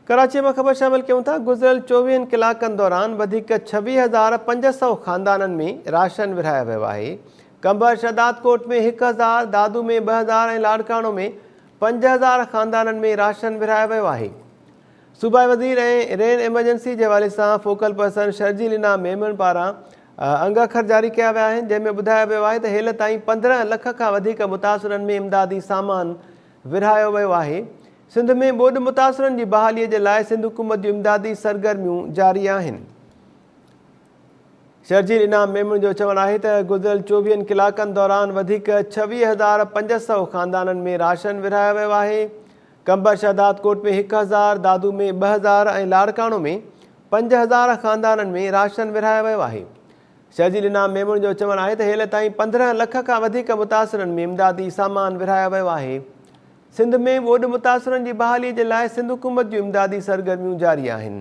ڪراچي مان خبر شامل ڪيون ٿا گذريل چوويهن ڪلاڪن دوران وڌيڪ 26,500 خاندانن ۾ راشن ورهايو ويو آهي. قمبر شهدادڪوٽ ۾ 1000، دادو ۾ 2000 ۽ لاڙڪاڻو ۾ 5000 خاندانن ۾ راشن ورهايو ويو آهي. صوبائي وزير ۽ رين ايمرجنسي جي حوالي سان فوڪل پرسن شرجيل انعام ميمڻ پاران انگ اکر جاري ڪيا ويا آهن جنهن ۾ ٻڌايو ويو آهي ته هيل تائين 15 لک کان وڌيڪ متاثرن ۾ امدادي سامان ورهايو ويو آهي. سنڌ ۾ ٻوڏ متاثرن جي بحالي جي لاء سنڌ حڪومت جون امدادي سرگرميون جاري آهن. شرجيل انعام ميمڻ جو چوڻ آهي ته گذريل چوويهن ڪلاڪن دوران وڌيڪ 26,500 خاندانن ۾ راشن ورهايو ويو آهي. قمبر شهدادڪوٽ ۾ 1000، دادو ۾ 2000 ۽ لاڙڪاڻو ۾ 5000 خاندانن ۾ راشن ورهايو ويو آهي. شرجيل انعام ميمڻ جو چوڻ آهي ته هيل تائين 15 لک کان وڌيڪ متاثرن ۾ امدادي سامان ورهايو ويو آهي. سنڌ ۾ ٻوڏ متاثرن جي بحالي جي لاء سنڌ حڪومت جون امدادي سرگرميون جاري آهن.